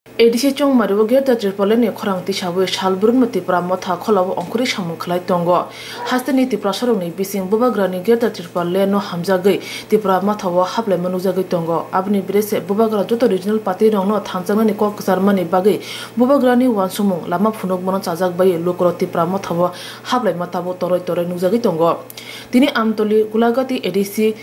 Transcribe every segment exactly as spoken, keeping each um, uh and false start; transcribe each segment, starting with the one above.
A D C Chongmari o Greater Tipraland ni khorang tisawi sal brumno Tipra Motha kholao ongkhorwi samung khlai tongo. Hasteni Tiprasarokni bising Bubagrani Greater Tipraland no hamjagwi Tipra Motha o haplaima nukjagwi tongo. Aboni bwrwi se Bubagra joto regional party rokno thanjaknani kok kwcharmani bagwi Bubagrani uansukmung lama phunukmano chajak bai lukurok Tipra Motha o haplaima tabuk toroi toroi nukjagwi tongo. Tini Amtoli Gulagati A D C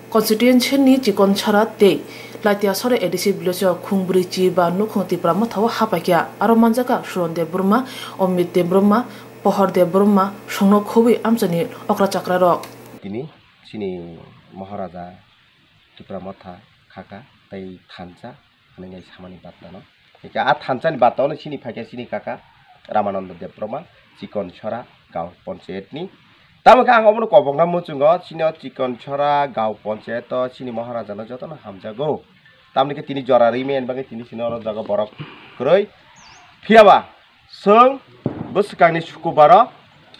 constituency ni Chikonsora tei Laitiasora A D C village o khung brwi chi ba nukhung Tipra Motha o hapaikha. Aro manjakha Suron Debbarma, Omit Debbarma, Pohor Debbarma, Songno Khobwi amchaini okra chakrarok. Tini chini Maharaja Tipra Motha khaka tei thansa hinwi samani batta no. Hingke a thansa ni batta no chini phaikha chini kaka Ramananda Debbarma, Chikonsora Gaon Ponchayat ni. Tamo khe ang obono kobokna muchungo, chini o Chikonsora Gaon Ponchayat o chini Maharaja no jotono hamjago. Tamni khe tini jora rimi ani bagwi tini chini oro jaga borok kwrwi. Phiyaba Chwng bwswkangni sukubaro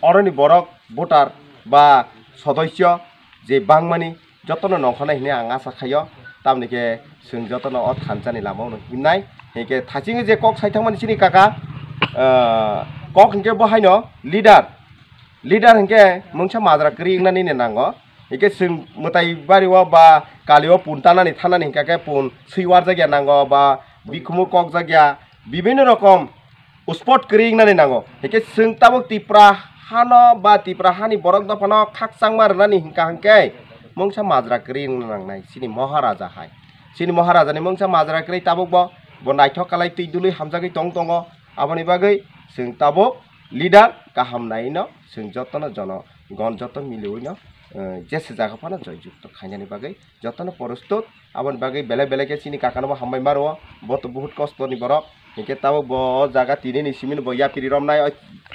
oroni borok voter ba sodosyo je bangmani jotono nongkhornai hinwi ang asa khaio, tamni khe chwng jotono o thansani lamao himnai. Hinkhe thachingwi je kok saithangmani chini kaka, ah, kok hinkhe bo haino leader, leader hinkhe mungsa majra kwrwi wngnani nango. Hinkhe chwng mwtai bario ba kalio pun tanani thanani hinkha khe pun swiwarjakya nango ba bikhumu kokjakya, bibinno rokom spot kwrwi wngnani nango. Hinkhe chwng tabuk Tipra hano ba Tipra hani borok dophano khakchangma rwnani hinkha hinkhe mungsa majra kwrwi wngna nangnai chini Maharaja hai. Chini Maharajani mungsa majra kwrwi tabuk bo, bo naithok kalai twi dului hamjagwi tong tongo. Aboni bagwi chwng tabuk leader kaham naino chwng jotono jono gon joto miliwino, eh, jesa jaga phano joy jukto khainani bagwi jotono porostut. Aboni bagwi belai belai khe chini kakano bo hambai ma rwo, bo to buhut kosto ni borok. Hinkhe tabuk bo o jaga tini ni simi no bo yapri romnai, o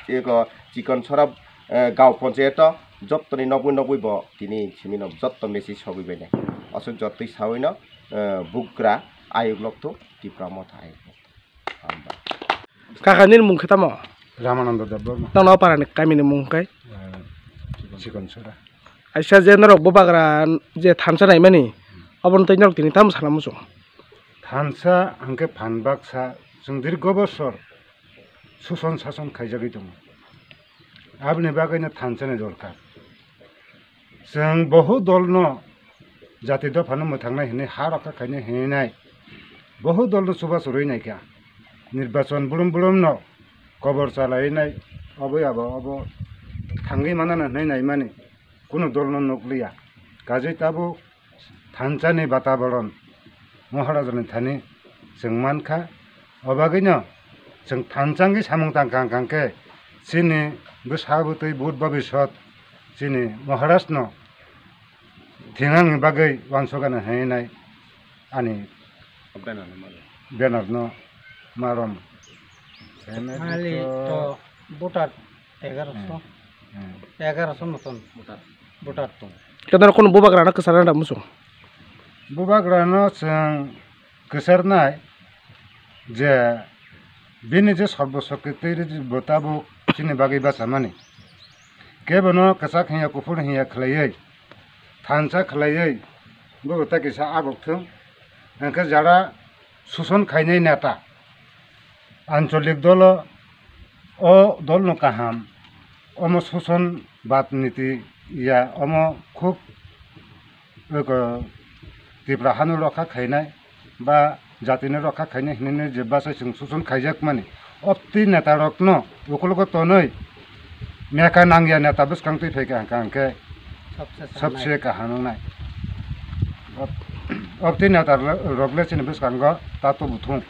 eko Chikonsora, eh, Gaon Ponchayat o jottoni nogwi nogwi bo tini simi no jotto message sogwi bai nai. Aswk jottoi sawi no, eh, bugra ayuk lokto Tipra Motha ayuk lokto. Hambai. Kaka, nini mung khe tamo? Ramananda Debbarma. Tamo o parani kamini mung khe? Eh, Chikonsora. Aisa je norok Bubagra je thansa naimani, obono tei norok tini tamo sana muchung? Thansa hwnkhe phan baksa chwng dirgo bosor suson sason khaijagwi tongo. Aboni bagwino thansa ni dorkar. Chwng bohut dolno jati dophano mwthangnai hinwi ha rokha khainai hinwi nai. Bohut dolno chubachu rwi naikha. Nirbachon bulum bulumno kobor chalainai, oboi abo obo thangwi manana hinwi naimani kunu dolno nukliya. Kajui tabuk thansani bataboron Maharajani thani chwng mankha. O bagwino chwng thansangwi samung tangkha hwnkha khe chini bwsa bwtwi but bobisot chini Maharajno thwngangni bagwi uansukgana hinwi nai ani banner no marom. Hali to voter egaroso. Hmm. Egaroso moton voter tong. Kedar kono Bubagrano kwchar na muchung? Bubagrano chwng kwcharnai je bini je sorbo shokti twi rwdi bo tabuk chini bagwi bachamani. Kebono kwchak hinya kuphur hinya khlaiwi, thansa khlaiwi, bo ta kisa abok thung. Hwnkhe jara suson khainai neta, ancholik dolo o dolno kaham, omo suson bad niti ya, omo khub eko Tipra hano rokha khainai ba jatino rokha khainai hinwi je bachai chwng suson khaijakmani. Opti neta rokno ukologo tonwi mekha nangya neta bwskang twi phaikha hwnkha hwnkhe sabse kaham wngnai. Op-, opti neta rokle chini bwskango tato buthung.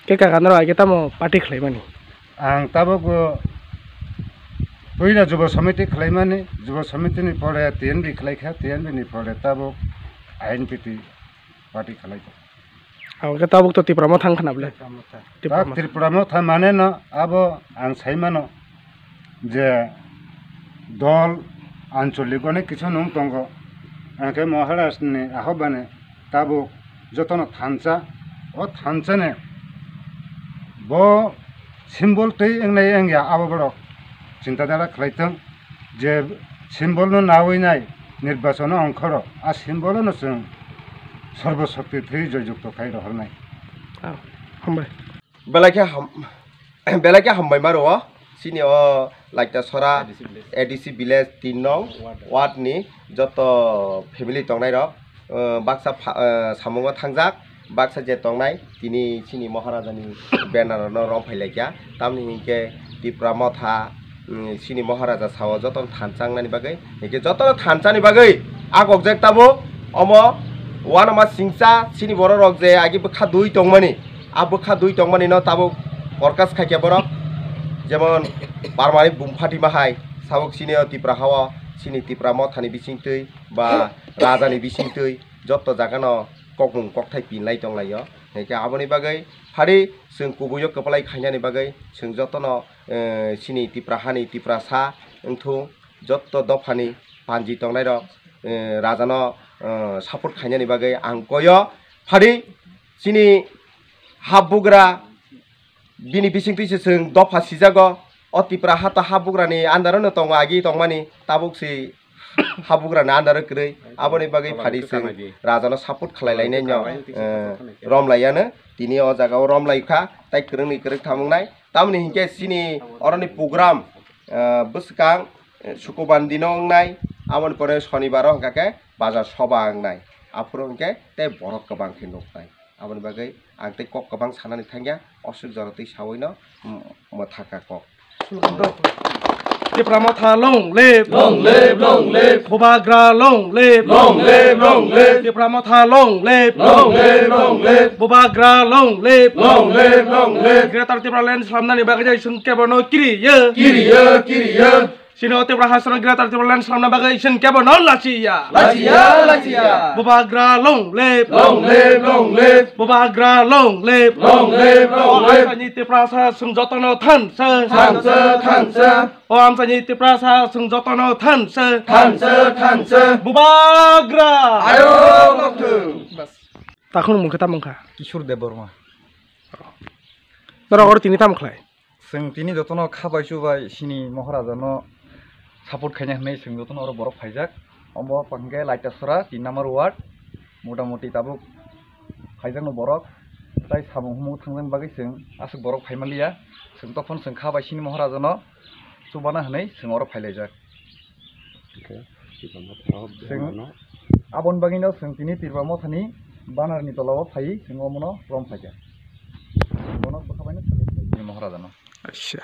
Khe kaka norok hai khe tamo party khlaimani? Ang tabuk bo puila Jubo Samiti khlaimani, Jubo Samiti ni pore T N B khlaikha, T N B ni pore tabuk I N P T party khlaikha. Abo khe tabuk to Tipra Motha wngkha na bwle? Tipra Motha. Tipra Motha. Tripura Motha mane no abo ang saimano je dol ancholik onek kisu nung tongo, hwnkhe Maharaj ni ahobani tabuk jotono thansa, o thansa ni bo symbol twi wngnai wngya abo borok chinta dhara khlai thung je symbol no nawi nai nirbachon o ongkhoro a symbol no chwng sorbo shokti thwi joy jukto khai rohor nai. Ah, hambai. Belai khe ham-, belai khe hambai maro o. Chini o Laita Sora A D C village. A D C village tin nong ward ni joto family tongnai rok, eh, baksa pha-, eh, samungo thangjak, baksa je tongnai tini chini Maharaja ni banner no rom phai laikya. Tamni hinkhe Tipra Motha, mm, chini Maharaja sao jotono thansa wngnani bagwi, hinkhe jotono thansani bagwi a gokjak tabuk omo uanama singcha chini borok rok je agi bwkha dui tongmani, a bwkha dui tongmani no tabuk forecast khaikha borok, jemon parmani bumphati ma hai sabuk chini o Tipra hao chini Tipra Mothani bisingtwi ba Rajani bisingtwi jotto jagano kokmung kokthai pinlai tonglaio. Hinkhe aboni bagwi phari chwng kubuio kwplai khainani bagwi chwng jotono, eh, chini Tipra hani Tiprasa wngthung jotto dophani panji tongnairok, eh, Rajano, eh, support khainani bagwi ang koyo. Phari chini habugra bini bisingtwi se chwng dopha sijago. O Tipra ha to habugrani under-o no tongo, agi tongmani, tabuk se habugrani under-o kwrwi. Aboni bagwi phari chwng Rajano support khlai lainai no, eh, rom laiya no. Tini o jaga o rom lai kha, tai kwrwngni kwrwk thamung nai. Tamoni hinkhe chini oroni program, eh, bwskang, eh, Sukubandi no wngnai, aboni pore Shonibar o hwnkha khe bazar soba wngnai. Aphuru hinkhe tei borok kwbang khe nuknai. Aboni bagwi ang tei kok kwbang sanani thangya, oswk jora twi sawi no, mm, mwthaka kok. Tipra Motha long live. Long live, long live. Bubagra long live. Long live, long live. Tipra Motha long live. Long live, long live. Bubagra long live. Long live, long live. Greater Tipraland slamnani bagwi jai chwng kebono kiriya. Kiriya, kiriya. Chini o Tipra hasono Greater Tipraland slamna bagwi chwng kebono lachiya. Lachiya, lachiya. Bubagra long live. Long live, long live. Bubagra long live. Long live, long live. O amchaini Tiprasa chwng jotono thansa. Thansa, thansa. O amchaini Tiprasa chwng jotono thansa. Thansa, thansa. Bubagra. Ayo, nokthung. Takhung mungkha, tamo wngkha? Kishore Debbarma. Norok oro tini tamo khlai? Chwng tini jotono kha bai chubai chini Maharaja no support khaina hwnwi chwng jotono oro borok phaijak. Omo hwnkhe Laita Sora tin number ward, mota moti tabuk phaijakno borok, tai samung humung thangjakni bagwi chwng aswk borok phai manliya. Chwng tokphano chwng kha bai chini Maharaja no chubana hwnwi chwng oro phai laijak. Hwnkhe Tipra Motha o chwng bumano aboni bagwino chwng tini Tipra Mothani banner ni tola o phaiwi chwng omono rom phaikha. Bono bwkha baino support khlai chini Maharaja no. Acha.